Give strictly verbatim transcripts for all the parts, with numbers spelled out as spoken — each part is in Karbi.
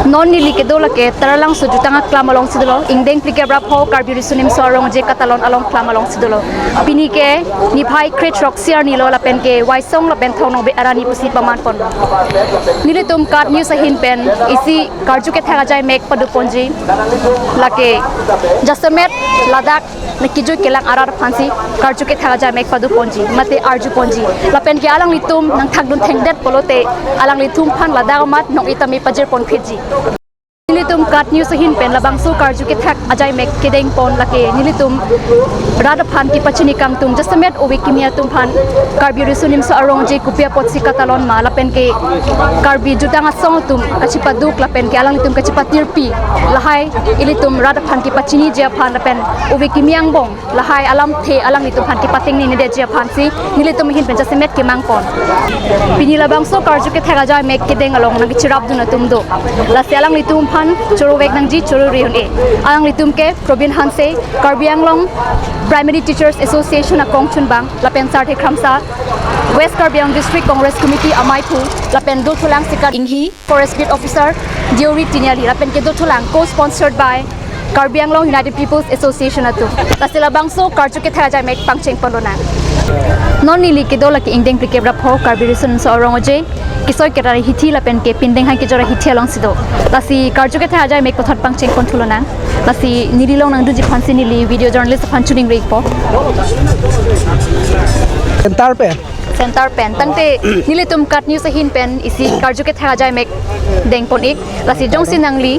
Non neli kedo lake Taralangso jutang aklam alongsi dolo, ingdeng phlikep ra pho Karbi Riso Nimso Arong Aje katalon along aklam alongsi dolo. Pini ke niphai krethrok siar nilo lapen ke Waisong lapen Thong Nongbet arani pusi paman pon. Nelitum KAT News ahin pen isi karju kethak ajai mek pado ponji. Lake jasemet ladak nangkejui kelang arat aphansi karju kethak ajai mek pado ponji, mate arju ponji. Lapen ke alanglitum nangthakdun thekdet pulote alanglitum aphan ladak amat nong-e tame pajir pon phitji. Nelitum KAT News ahin pen labangso karju kethak ajai mek kedeng pon lake nelitum rat aphan kepachini kangtung jasemet ove kimi atum aphan Karbi Riso Nimso Arong Aje kopi apotsi katalon ma lapen ke Karbi jutang asong atum kachepaduk lapen ke alanglitum kachepatirpi lahai ilitum rat aphan kepachiniji aphan lapen ove kimi angbong lahai alamthe alanglitum aphan kepatengnedetji aphansi nelitum ahin pen jasemet kemang pon. Pini labangso karju kethak ajai mek kedeng along nangkecherapdun atum do. Lasi alanglitum aphan choro vek nangji, choro ri un-e. Alanglitum ke Probin Hanse, Karbi Anglong Primary Teachers Association akongchunbang, lapen Sarthe Kramsa, West Karbi Anglong District Congress Committee amaiphu, lapen dothulang Sikar Inghi, Forest Beat Officer, Deori Tiniali, lapen ke dothulang co-sponsored by Karbi Anglong United People's Association atum. Lasi labangso karju kethak ajai mek pangcheng pon lonang. Non neli kedo lake ingdeng phlikep ra pho Karbi Riso Nimso Arong Aje kesoi kera ra hithi lapen ke pindeng hai kejor ra hithi alongsi do. Lasi karju kethak ajai mek puthot pangcheng pon thu lonang. Lasi neli along nangdunji aphansi neli video journalist aphan chuning rikpo. Center pen. Center pen. Tangte nelitum KAT News ahin pen isi karju kethak ajai mek deng pon ik. Lasi jongsi nangli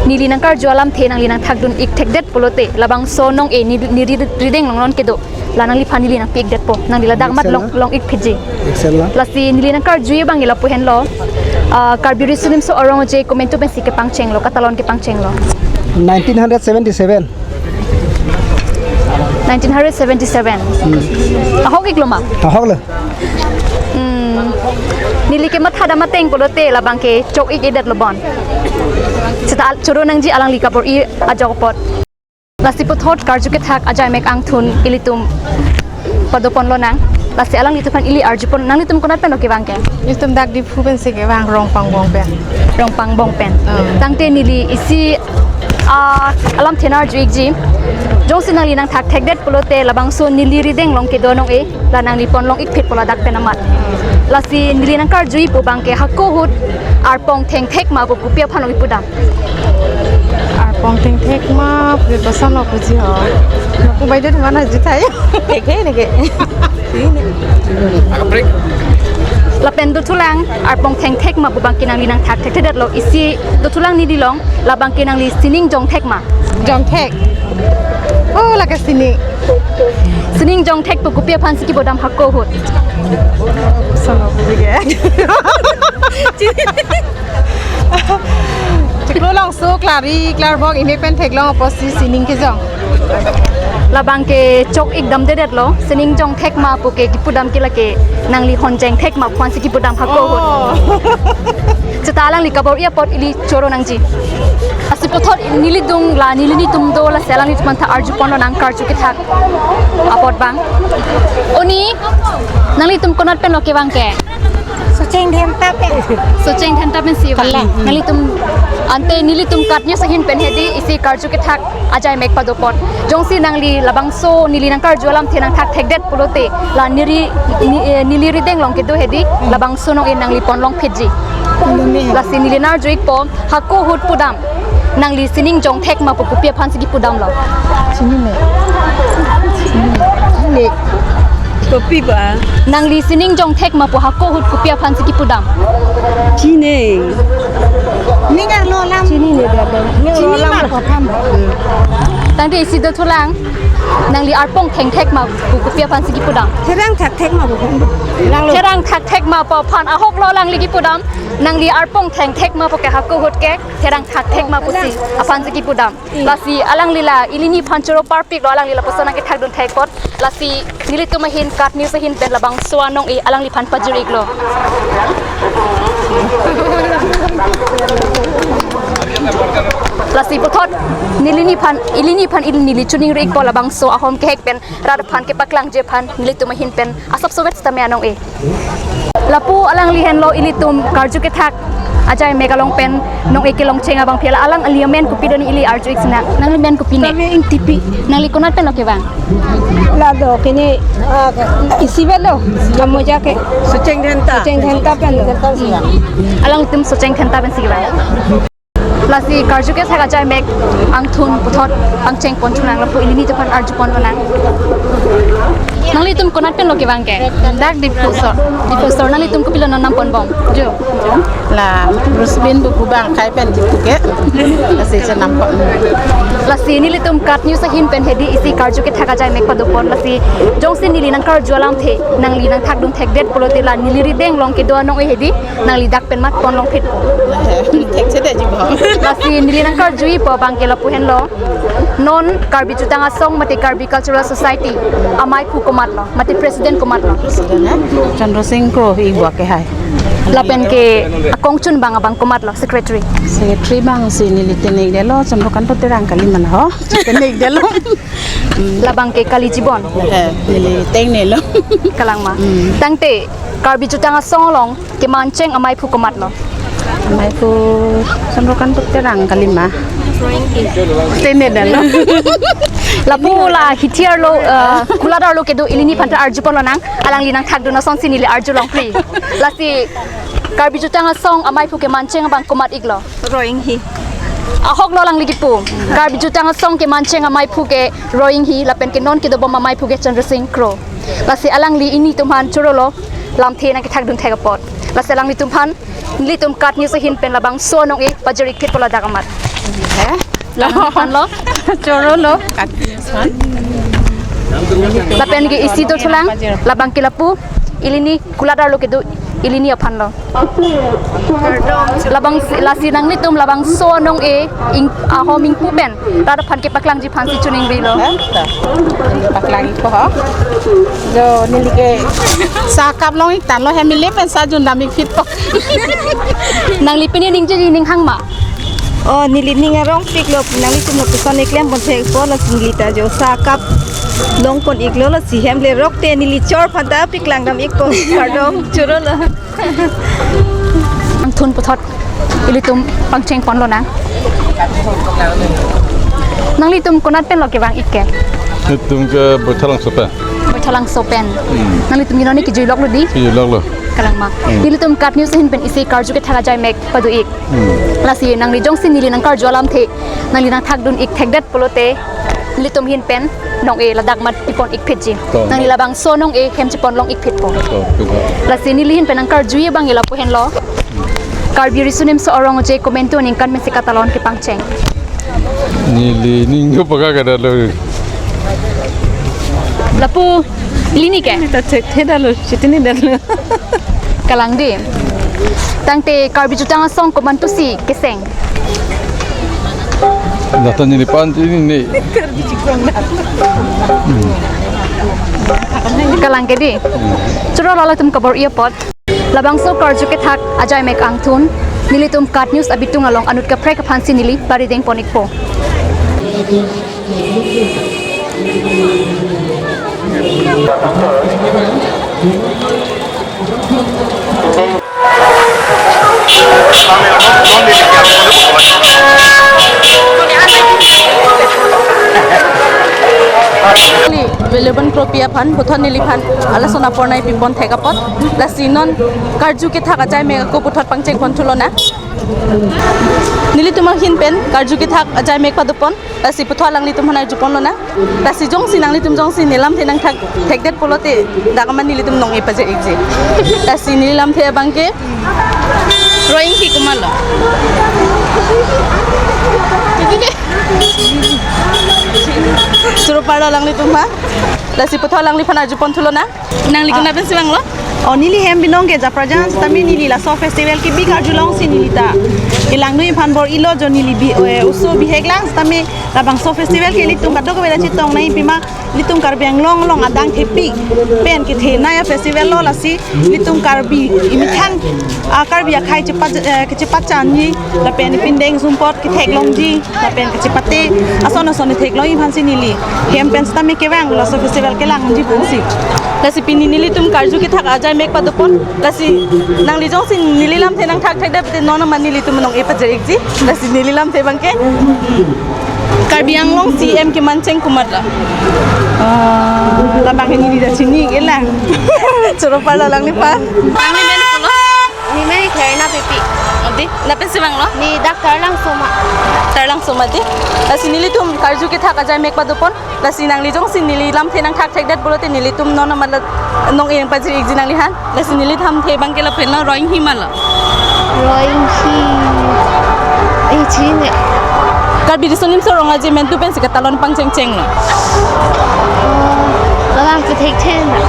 neli nangkarju alamthe nangli nangthakdun ik thekdet pulote labangso nong-e ni, ni ri, rideng long non kedo. La nangliphan neli nangpi ikdetpo. Nangli ladak mat long, long ik phitji. Excel la. Lasi neli nangkarju abang ila pu henlo. Ah, Karbi Riso Nimso Arong Aje komantu pensi kepangchenglo, katalon kepangchenglo? Nineteen hundred seventy-seven. Nineteen hundred seventy-seven. Hmm. Ahok iklo ma? Ahok lo. Hmm. Neli ke mathadam ateng pulote labang ke chok ik-edet lo bon. Seta al-, choro nangji alangli kabor-i ajok apot. Lasi puthot karju kethak ajai mek angthun ilitum pado pon lonang. Lasi alanglitum aphan ili arju pon, nanglitum konat pen lo kevang ke? Ilitum dak Diphu pensi kevang, Rongpangbong pen. Rongpangbong pen. Hmm. Tangte neli isi, ah, alamthe nang-arju ikji. Jongsi nangli nangthak thekdet pulote labangso neli rideng long kedo nong-e, la nangli pon long ik phitpo ladak pen amat. Lasi neli nangkarju ipo abang ke hako ahut arpong thengthek ma pu kopi aphan long ipudam? Arpong thengthek ma, pu koson lo puji ho. Aku baideo mana juta ya? Thek hai ne ke. Lapen dothulang arpong thengthek ma pu abang ke nangli nangthak thekthedet lo, isi dothulang neli along, labang ke nangli sining jongthek ma? Jongthek. Oh, lake sining. Sining jongthek pu kopi aphansi kipudam hako ahut? Koson lo puji ke. Theklo longso, klari klarbok, imek pen theklong apotsi sining kejong. Labang ke chok ik damdedet lo, sining jongthek ma pu ke kipudam ke lake nangli honjeng thek ma aphansi kipudam hako ahut. Oh. Seta alangli kabor-i apot ili choro nangji. Lasi puthot neli dung la neli nitum do, lasi alanglitum aphan ta arju pon lonang karju kethak apot abang. Oni, nanglitum konat pen lo kevang ke? Socheng Dhenta pen. Socheng Dhenta pensi vang. Kalang. Nanglitum, ante nelitum KAT News ahin pen hedi isi karju kethak ajai mek pado pon. Jongsi nangli labangso neli nangkarju alamthe nangthak thekdet pulote, la neli, ni, eh, neli rideng long kedo hedi labangso nong-e nangli pon long phitji. Lasi neli nang-arju ikpo, hako ahut pudam, nangli sining jongthek ma pu kopi aphansi kipudam lo? Chinine. Chinine. Kopi ba? Nangli sining jongthek ma pu hako ahut kopi aphansi kipudam? Chini. Ning arlo alam. Chinine da da. Chini ma ko tham. Tangte isi dothulang, nangli arpong thengthek ma pu kopi aphansi kipudam? Therang thakthek ma pu phan. Therang thakthek ma pu aphan ahok lo alangli kipudam. Nangli arpong thengthek ma pu ke hako ahut ke therang thakthek ma pusi aphansi kipudam. Lasi alangli la ili ni aphan choro parpik lo, alangli lapuson nangkethakdun thek apot. Lasi nelitum ahin KAT News ahin pen labangso anong-e alangliphan pajir iklo. Lasi puthot neli ni aphan, ili ni aphan ili neli chuning ri ikpo, labangso ahom kehek pen rat aphan kepaklangji aphan nelitum ahin pen asap sovet sitame anong-e. Lapu alangli henlo ilitum karju kethak ajai mek along pen nong-e kelongcheng abangphi, la alang ali amen kopi do, neli arju-ik sinang. Nangli men kopi ne? Kami Ingtipi. Nangli konat pen lo kevang? Lado kini, ah, isi pen lo, Kamoja ke. Socheng Dhenta. Socheng Dhenta pen lo. Alangtum Socheng Dhenta pensi kevang. Lasi karju kethak ajai mek angthun puthot pangcheng pon chunang, lapu ili nelitum aphan arju pon lonang. Nanglitum konat pen lo kevang ke? Dak Diphu asor. Diphu asor, nanglitum kopilo non nam pon bom? Jo. La Rusbin Buku bang kai pen Diphu ke. Lasi chenam pon. Lasi nelitum KAT News ahin pen hedi isi karju kethak ajai mek pado pon, lasi jongsi neli nangkarju alamthe nangli nangthakdun thekdet pulote la neli rideng along kedo anong-e hedi nangli dak pen mat pon longphit. Thekchedetji bo. Lasi neli nangkarjuji pu abangke lapu henlo. Non Karbi Jutang Asong mate Karbi Cultural Society amaiphu komat lo, mate president komat lo? President, eh? Chandra Sing Kro, ik bua ke hai. Lapen ke akongchun bang abang komat lo, secretary? Secretary bangsi neli tenekdetlo, Chandra Kanto Terang kali mana ho. Tenekdetlo. Labang ke kali jibon. Eh, neli tengnelo. Kalang ma. Hmm. Tangte Karbi Jutang Asong along kemancheng amaiphu komat lo? Amaiphu Chandra Kanto Terang kali ma. Tenekdetlo. Lapu la hithi arlo, eh, kulat arlo kedo ili neli aphan ta arju pon lonang, alangli nangthakdun asonsi neli arju longphli. Lasi Karbi Jutang Asong amaiphu kemancheng abang komat-ik lo? Roy Inghi. Ahok lo alangli kipu. Karbi Jutang Asong kemancheng amaiphu ke Roy Inghi, lapen ke non kedobom amaiphu ke Chandra Sing Kro. Lasi alangli ili nelitum aphan choro lo, lamthe nangkethakdun thek apot. Lasi alanglitum aphan nelitum KAT News ahin pen labangso anong-e pajir-ik phit po ladak amat. Eh? Alangli aphan lo. Choro lo, KAT News aphan. Lapen ke isi dothulang, labang ke lapu ili neli kulat arlo kedo ili neli aphan lo. Labang si-, lasi nanglitum labangso anong-e ing-, ahom ingpu pen rat aphan kepaklangji aphansi choningrilo. Eh? Paklang-ikpo ho. Jo, neli ke sa kap long-ik tanglo, hem ili pen sa jun dam-ik phit po. Nangli pini ningjeji ning hang ma? Oh, neli ning arongpik lo, nanglitum lapuson keklem pon thek po, lasi neli ta jo sa kap long pon-iklo, lasi hem le rok te neli chor aphan ta paklangdam-ikpo. Kardom, choro lo. Angthun puthot ilitum pangcheng pon lonang. Nanglitum konat pen lo kevang-ik ke? Itum ke Baithalangso pen. Baithalangso pen. Hmm. Nanglitum ke non neli kejui lok lo di? Kejui lok lo. Kalang ma. Hmm. Nelitum KAT News ahin pen isi karju kethak ajai mek pado-ik. Hmm. Lasi nangli jongsi neli nangkarju alamthe nangli nangthakdun-ik thekdet pulote nelitum ahin pen nong-e ladak mat pipon-ik phitji. To. Nangli labangso anong-e hem chepon long-ik phit po. To, to, to. Lasi neli ahin pen nangkarjuji abang ke lapu henlo. Karbi Riso Nimso Arong Aje Komento aningkan pensi katalon kepangcheng. Neli ning ko paka kada lo. Lapu ili neli ke? Ta thekthedetlo, chitinidetlo. Kalang di. Tangte Karbi Jutang Asong komantusi keseng? Data neli pan ini ni. Kalang ke di. Choro lo, latum kabor-i apot. Labangso karju kethak ajai mek angthun nelitum KAT News abitung along anut kaprek aphansi neli parideng pon-ikpo. Neli Valiban Kropi aphan puthot neliphan alason apor nangpipon thek apot, lasi non karju kethak ajai mek ako puthot pangcheng pon thu lonang. Nelitum ahin pen karju kethak ajai mek pado pon, lasi puthot alanglitum aphan arju pon lonang. Lasi jongsi nanglitum jongsi nelamthe nangthak thekdet pulote dak amat nelitum nong-e pajir-ikji. Lasi neli lamthe abang ke Roy Inghi komat lo. Choro parlo alanglitum aphan. Lasi puthot alangliphan arju pon thu lonang. Nangli konat pensi vanglo? Oh, neli hem binong ke Japrajan, sitame neli laso festival kebi karju alongsi neli ta kelangdun aphan bor-ilo, jo neli bi, eh, oso bihek lang, sitame labangso festival ke ilitum kadokave ta chetong nangji, pima ilitum Karbi Anglong along adang thepik pen kethenei a-festival lo, lasi ilitum Karbi emethang, ah, Karbi akhei chepat, eh, kechepatchanji lapen pindeng sumpot ketheklongji lapen kachepate ason ason theklongji aphansi neli hem pen sitame kevang laso festival kelangji aphansi. Lasi pini nelitum karju kethak ajai mek padopon. Lasi nangli jongsi neli lamthe nangthakthekdet pute non amat nelitum nong-e pajir-ikji. Lasi neli lamthe abangke, hmm, Karbi Anglong C M kemancheng komat lo? Ah, labangke neli ta chini-iklang. Choro parlo alangliphan. Nangli men pulo? Neli men Kherna Pepi. Adi, nangpen si vanglo? Neli dak Taralangso ma. Taralangso ma di. Lasi nelitum karju kethak ajai mek padopon. Lasi nangli jongsi neli lamthe nangthakthekdet pulote nelitum non amat la nong-e nangpajir-ikji nangliphan. Lasi neli lamthe abangke lapen lo, Roinghi ma lo? Roinghi. Eh, chini. Karbi Riso Nimso Rong Aje mentu pensi katalon pangchengcheng lo? Oh, labang kethekthe na.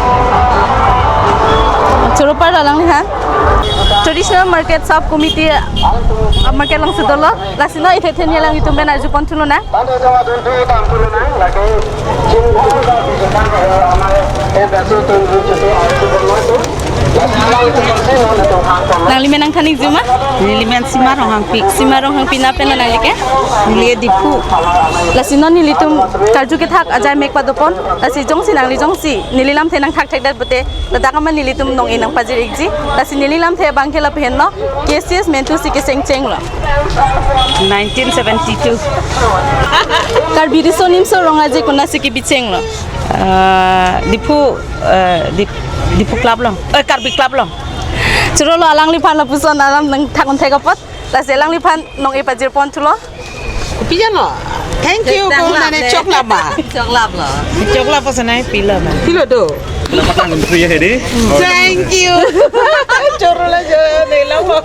Choro parlo alangliphan. Traditional market sub committee, ah, market alongsi dolo. Lasi non ithe theni alanglitum pen arjupon thulo nang. Nangli men nangthan-ikji ma? Neli men Sima Ronghangpi. Sima Ronghangpi, nangpen lo nangli ke? Neli Diphu. Lasi non nelitum karju kethak ajai mek padopon. Lasi jongsi nangli jongsi neli lamthe nangthakthekdet pute, ladak amat nelitum nong-e nangpajir-ikji. Lasi neli lamthe abangke lapen lo, K C S mentu si kechengcheng lo? Nineteen seventy-two. Karbi Riso Nimso Rong Aje konatsi kebicheng lo? Ah, Diphu, eh, Dip-, Diphu Club lo. Eh, Karbi Club lo. Choro lo alangliphan lapuson alam nangthak-un thek apot. Lasi alangliphan nong-e pajirpon thulo. Kopi jalo? Thank you, ko mane choklap ma? Choklap lo. Choklap puson ai pilo ma? Pilo do. Thank you. Choro lo jo, neli lo.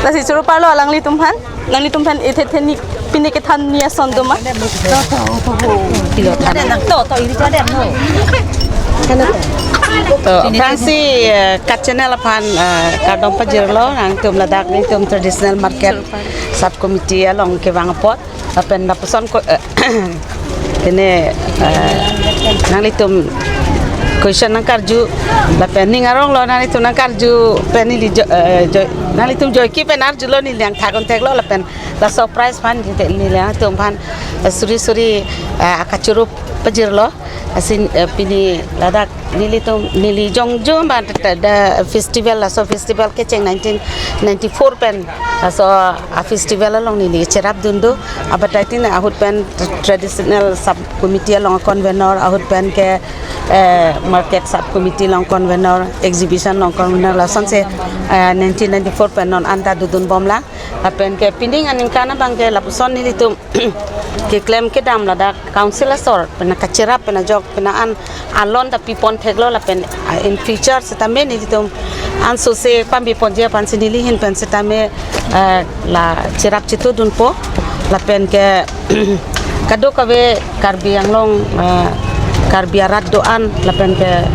Lasi choro parlo alanglitumphan. Nanglitumphan ithe theni pini kethan ni ason do ma? Pilo than. To, to, iri to, to. To, aphrangsi, eh, KAT channel aphan, eh, kardom pajirlo, nangtum ladak nelitum traditional market sub committee along kevang apot. Lapen lapuson ko, eh, kene, eh, nanglitum question nangkarju, lapen ning arong lo nanglitum nangkarju, pen neli jo-, eh, joi-, nanglitum joike pen arjulo, neli nangthak-un theklo, lapen la surprise aphan jite neli nangtumphan, eh, suri suri, eh, akachoro pajirlo. Asin, eh, pini ladak nelitum, neli jongjo ma da, da festival, laso festival kecheng nineteen ninety-four pen, laso a festival along neli cherapdun do. Abatai tin ahut pen traditional sub committee along convener, ahut pen ke, eh, market sub committee along convener, exhibition along convener, lasonsi, eh, nineteen ninety-four pen non anta dodun bomlang. Lapen ke pining aningkan abangke lapuson nelitum keklem kedam ladak council asor pen kacherap pen ajok pen an alon ta pipon theklo lapen, ah, in future setame nelitum ansose pambiponji aphansi neli ahin pen setame, eh, la cherap chetudunpo lapen ke kadokave Karbi Anglong, eh, Karbi arat do-an lapen ke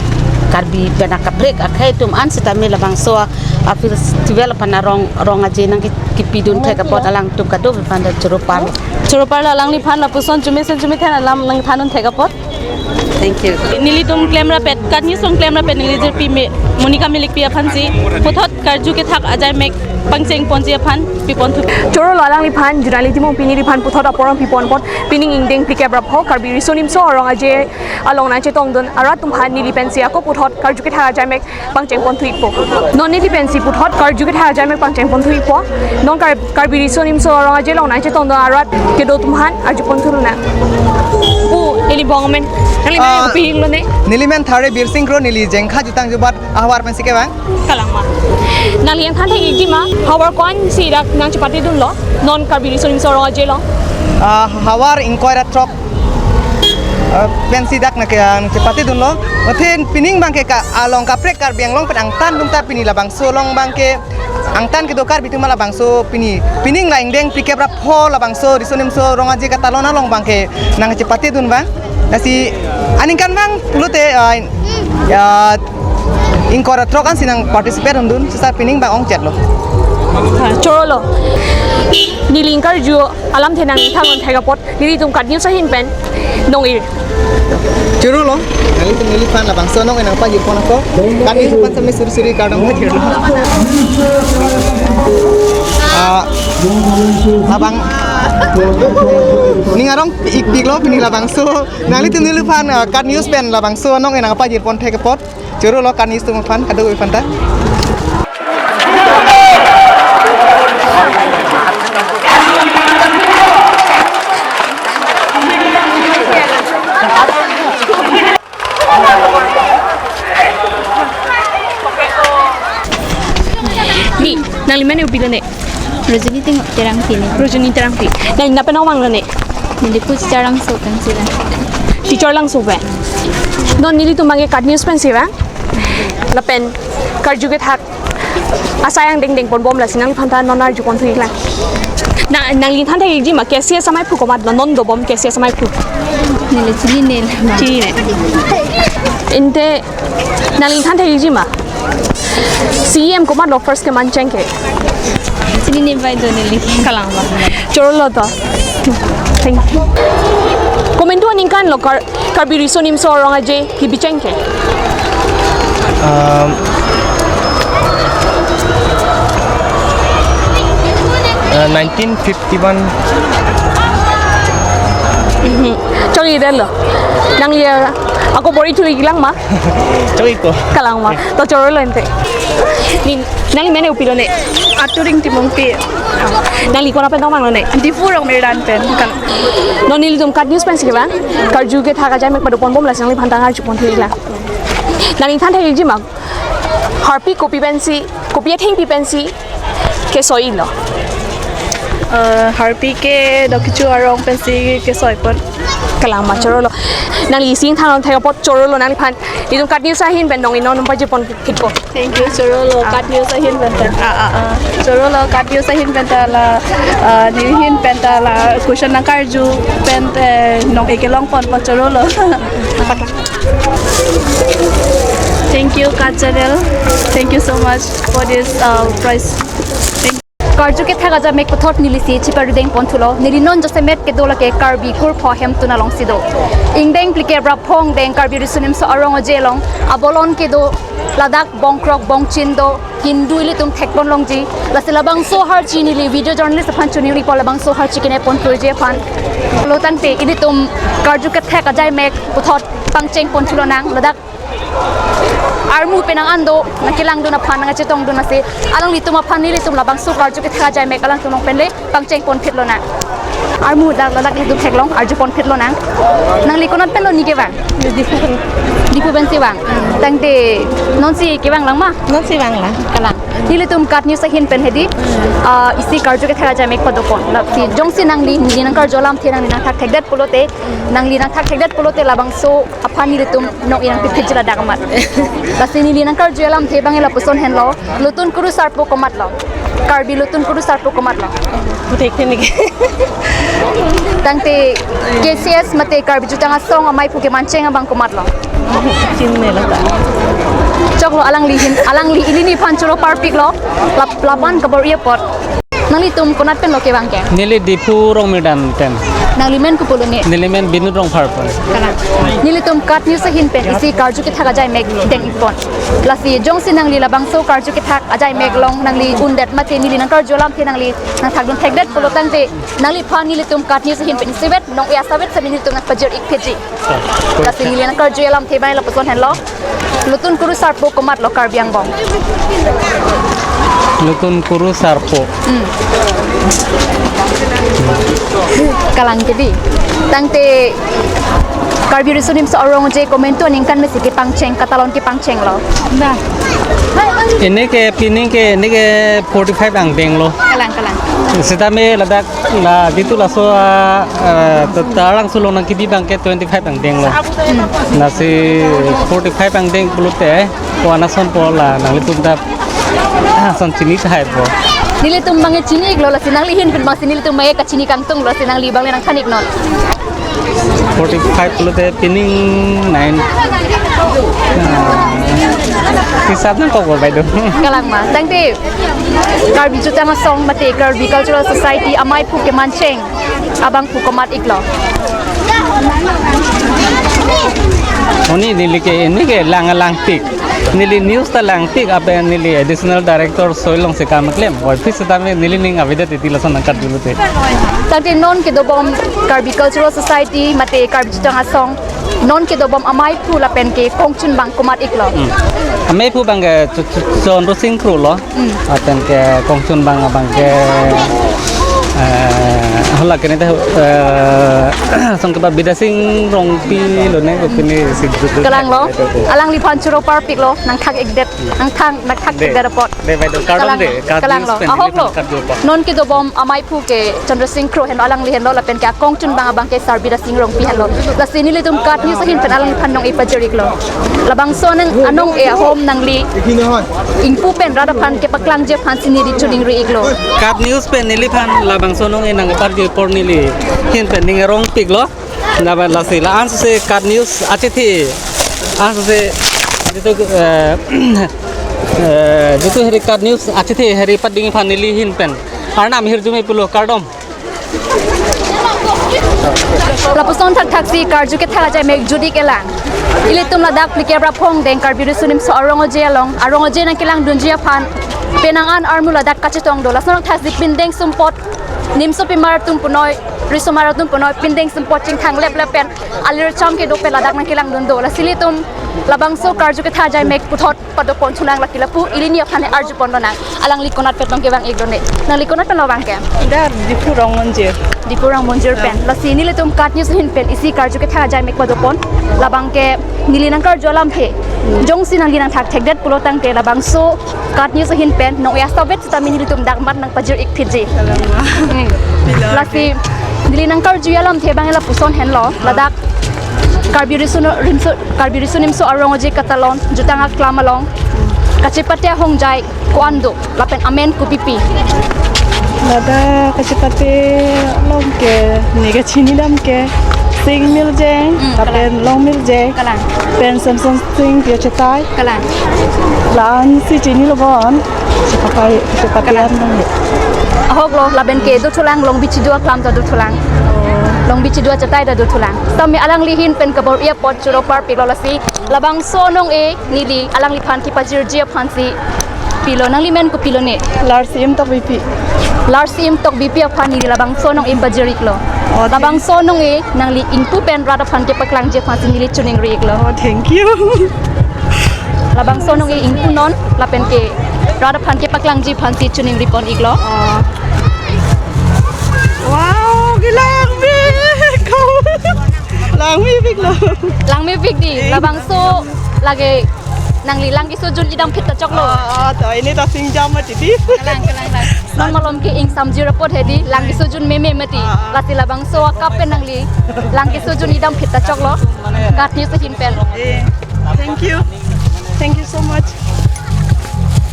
Karbi pen akaprek akhei atum an setame labangso a festival aphan arong, Rong Aje nangki, kipidun thek apot alangtum kadokave aphan ta choro par. Choro parlo alangliphan lapuson chumi sen chumi then alam nangthan-un thek apot. Thank you. Nelitum klem rapet, KAT News along klem rapet neli jirpi me, Monica Milikpi aphansi puthot karju kethak ajai mek pangchengponji aphan pipon thu. Choro lo alangliphan, journalist Timung Pi neliphan puthot aporom pipon apot, pining ingdeng phlikep ra pho Karbi Riso Nimso Rong Aje along nangchetongdun arat atumphan neli pensi ako puthot karju kethak ajai mek pangchengpon thu-ikpo. Non neli pensi puthot karju kethak ajai mek pangchengpon thu-ikpo. Non Kar-, Karbi Riso Nimso Rong Aje along nangchetongdun arat kedo atumphan arjupon thulonang. O, neli bong amen. Nangli men, ah, kopi henlo ne? Neli men Thare Birsing Kro, neli Jengkha Jutang Jubat ahavar pensi kevang. Kalang ma. Nangli nangthan thek-ikji ma, havar ko-ansi dak nangchepatedunlo non Karbi Riso Nimso Rong Aje along? Ah, havar ingkoi ra throk, ah, pensi dak nangke, nangchepatedunlo. Athe pining abangke ka along kaprek Karbi Anglong pen angtan dun ta pini labangso along abangke angtan kedo Karbi atum labangso pini, pining la ingdeng phlikep ra pho labangso Riso Nimso Rong Aje katalon along abangke nangchepatedun abang. Lasi aningkan abang pulote, ah, ya, ingkoi ra throk ansi nang participate hundun, sisa pining abang ongchetlo. Ha, choro lo. Neli ingkarju alamthe nangthan-un thek apot, nelitum KAT News ahin pen nong-ir. Choro lo. Nelitum neliphan labangso nong-e nangpajirpon ako. KAT News aphan tame suri suri kardom pajirlo. Ah, labang ning arong ik pik lo pini labangso. Nanglitum neliphan, ah, KAT News pen labangso anong enang apa jirpon thek apot. Choro lo KAT News atum aphan, kadokave aphanta. Ni, nangli men kopilo ne? Rojini Ting-, Terangpi ne. Rojini Terangpi. Nangli nangpen nangvanglo ne? Neli Pu Teacher Langso pen si vang. Teacher Langso pen. Non nelitum abangke KAT News pen si vang. Lapen karju kethak asai angdeng dengponbom lasi nangliphanta non arjupon thu iklang. Na, nangli than thek ikji ma, KCS amaiphu komatlo, non dobom KCS amaiphu? Neli chinine. Chinine. Ante nangli than thek ikji ma, CEM komatlo first kemancheng ke? Chinine bai do neli. Kalang ma. Choro lo to. Thank you. Komantu aningkan lo Kar-, Karbi Riso Nimso Arong Aje kebicheng ke? Um, uh, nineteen fifty-one. Mhm. Chok-i detlo. Nangli, uh, ako bor-i thu iklang ma? Chok-i ko. Kalang ma. To choro lo ante. Ni, nangli men kopilo ne? Aturing Timungpi. Nangli konat pen nangvanglo ne? Diphu Rongmirdan pen. Kal- Non nelitum KAT News pen si vang. Karju kethak ajai mek padoponbom lasi nangliphanta arjupon thu iklang. Nangli than thek ikji ma, harpi kopi pensi, kopi athengpi pensi kesoi-lo? Eh, harpi ke do kecho arong pensi kesoipon. Kalang ma, choro lo. Nangli isi ingthan thek apot choro lo nangliphan. Itum KAT News ahin pen nong-i non nangpajirpon phitpo. Thank you, choro lo, KAT News ahin pen pen. Ah, ah, ah. Choro lo, KAT News ahin pen ta la, ah, neli ahin pen ta la question nangkarju pen, eh, nong-i kelongponpo, choro lo. Thank you, KAT Channel. Thank you so much for this, uh, prize. Thank you. Karju kethak ajai mek puthot neli si chiparudengpon thulo. Neli non jasemet kedo lake Karbi Kurpho Hemtun alongsi do. Ingdeng phlikep ra phongdeng Karbi Riso Nimso Arong Aje along abolon kedo ladak bongkrok bongchin do, Hindu ilitum thekpon longji. Lasi labangso harchi neli video journalist aphan chuningri po, labangso harchi kenepon thuji aphan. Lo tangte ilitum karju kethak ajai mek puthot pangchengpon thulonang, ladak armu penang an do, nangkelangdun aphan, nangkachetongdun asi. Alanglitum aphan nelitum labangso karju kethak ajai mek alangtum along pen le pangchengpon phitlonang. Armu dak ladak ilitum theklong, arjupon phitlonang. Nangli konat pen lo ne kevang? Diphu pen. Diphu pensi vang. Tangte nonsi kevang lang ma? Nonsi vanglang. Kalang. Nelitum KAT News ahin pen hedi, ah, isi karju kethak ajai mek padopon. Lasi jongsi nangli, neli nangkarju alamthe nangli nangthakthekdet pulote, nangli nangthakthekdet pulote labangso aphan nelitum nong-i nangpiphitji ladak amat. Lasi neli nangkarju alamthe abang lapuson henlo, Lotun Kurusarpo komatlo? Karbi Lotun Kurusarpo komatlo? Puthek pini ke. Tangte KCS mate Karbi Jutang Asong amaiphu kemancheng abang komatlo? Chinine lo ta. Choklo, alangli ahin, alangli ili nephan choro parpiklo, lap-, lapu-an kabor-i apot. Nanglitum konat pen lo kevang ke? Neli Diphu Rongmirdan pen. Nangli men kopilo ne? Neli men Binut Rongphar pen. Kalang. Nelitum KAT News ahin pen isi karju kethak ajai mek deng-ikpon. Lasi jongsi nangli labangso karju kethak ajai mek along nangli undet mate neli nangkarju alamthe nangli nangthakdunthekdet pulo tangte nangliphan nelitum KAT News ahin pen isivet nong-i asavet sami nelitum nangpajir-ik phitji. Lasi neli nangkarju alamthe abang lapuson henlo. Lotun Kurusarpo komatlo Karbi angbong? Lotun Kurusarpo. Hmm. Kalang kedi. Tangte Karbi Riso Nimso Arong Aje komantu aningkan mesi kepangcheng, katalon kepangchenglo? Nah. Ini ke pining ke, ini ke forty-five angdeng lo. Kalang, kalang. Sitame ladak la jitu laso, ah, ah, ta-, tarang sulong nangkebi abangke twenty-five angdeng lo. Hmm. Lasi forty-five angdeng pulote, ko-an asonpo la nanglitum ta, ah, ason chini tahai po. Nelitum abangke chini-iklo lasi nangli ahin pen abangsi nelitum abangke kachini kangtung lo lasi nangli abang le nangthan-iknon. Forty-five pulote pining nine. Ah, hisab nangkok bai do. Kalang ma. Tangte Karbi Jutang Asong mate Karbi Cultural Society amaiphu kemancheng abangphu komat-iklo? Oni neli ke, ini ke lang langpik. Neli news ta langpik apen neli additional director soi alongsi kam klem. Oi, phis tame neli ning avedet titi lason nangkarju lote. Tangte non kedobom Karbi Cultural Society mate Karbi Jutang Asong non kedobom ameiphu lapen ke kongchunbang komat iklo? Hmm. Ameiphu abang ke Ch-, Ch-, Chandra Sing Kro lo. Hmm. Lapen ke kongchunbang abang ke, eh, hala kene te, eh, song keba Bidya Sing Rongpi lo ne ko kene si. Kalang lo. Alangliphan choro parpik lo, nangthak-ikdet, nangthak, nangthak-ikdet apot. De, de, de, kardom. Kalang, de, kalang lo. Ahok lo. Non kedobom ameiphu ke Chandra Sing Kro henlo, alangli henlo lapen ke akongchunbang abang ke Sar Bidya Sing Rongpi henlo. Lasi nelitum KAT News ahin pen alangliphan nong-e pajir iklo. Labangso anong, anong-e ahom nangli ingpu pen rat aphan kepaklangji aphansi neli choningri iklo. KAT News pen neliphan labangso anong-e nangpajir apor neli ahin pen ning arong piklo. Naba lasi la-an si KAT News achethe. An si jitu, eh, eh, jitu heri KAT News achethe heri pading aphan neli ahin pen arnam hirjume pulo, kardom. Lapuson thakthaksi karju kethak ajaimek jut ik-elang. Ilitum ladak Phlikep Raphong Deng Karbi Riso Nimso Arong Aje along, arong aje nangkelangdunji aphan penang an armu ladak kachetong do. Lason thakthaksi pindeng sumpot nimsopimar atum punoi, risomar atum punoi, pindeng sumpot chingthang leplep pen alir cham kedo pen ladak nangkelangdun do. Lasi ilitum labangso karju kethak ajaimek puthot padopon thunang, lake lapu ili ni aphan arjupon lonang. Alangli konat pen long kevang ik done? Nangli konat pen long vang ke? Dar Diphu Rongmonjir. Diphu Rongmonjir pen. Lasi nelitum KAT News ahin pen isi karju kethak ajaimek padopon. Labang ke neli nangkarju alamthe jongsi nangli nangthakthekdet pulo tangte labangso KAT News ahin pen nong-e asavet sitame nelitum dak mat nangpajir ik phitji. Kalang ma. Hmm. Pilo. Lasi neli nangkarju alamthe abang lapuson henlo, ladak Karbi Riso no-, Rimso, Karbi Riso Nimso Arong Aje katalon, jutang aklam along kachepate ahongjai ko-an do lapen amen kopipi? Ladak kachepate along ke, ne kachini dam ke, Sing Miljeng, hmm, lapen kalang. Long Miljeng, kalang. Pen Samson Sing Pia Chetai. Kalang. La-an si chinilo bon. Chepatai, chepataian. Kalang. Dam. Ahok lo, lapen ke dothulang, Longbi Chidu aklam ta dothulang. Oh. Longbi Chidu achetai ta dothulang. Sitame alangli ahin pen kabor-i apot choro parpik lo. Lasi labangso anong-e neli alangliphan kepajirji aphansi pilo, nangli men kopilo ne? Larsi Imtok Bipi. Larsi Imtok Bipi aphan neli labangso anong-e pajir iklo. Oh, thank you. Labangso anong-e nangli ingpu pen rat aphan kepaklangji aphansi neli choningri iklo. Oh, thank you. Labangso anong-e ingpu non lapen ke rat aphan kepaklangji aphansi choningripon iklo. Oh. Wow, kelang mepik. Lang mepik lo. Lang mepik di. Eh. Labangso lake nangli lang kesojun idam phit ta choklo. Ah, ah, to ini ta singjam mati di. Kalang, kalang, kalang. Non malom ke ingsamjir apot hedi, lang kesojun meme mati. Ah, ah. Lasi labangso akap pen nangli lang kesojun idam phit ta choklo. KAT News ahin pen. Eh, thank you. Thank you so much.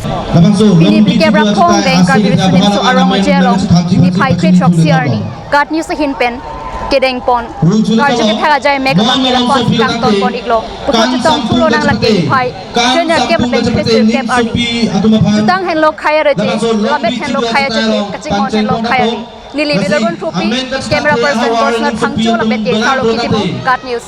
Pini Phlikep Raphong Deng Karbi Riso Nimso Arong Aje along niphai kre throksi arni KAT News ahin pen kedengpon karju kethak ajaimek abang ke lapu-an si kangtonpon iklo. Puthot chetong thu lonang lake niphai kre nerkep lapen kre sirkep arni. Jutang henlo khei arje, lamet henlo khei acheche, kachinghon henlo khei arni. Neli Bilorun Thupi, camera person Borsna Thangcho lapen ke Sarlo Kitimo, KAT News.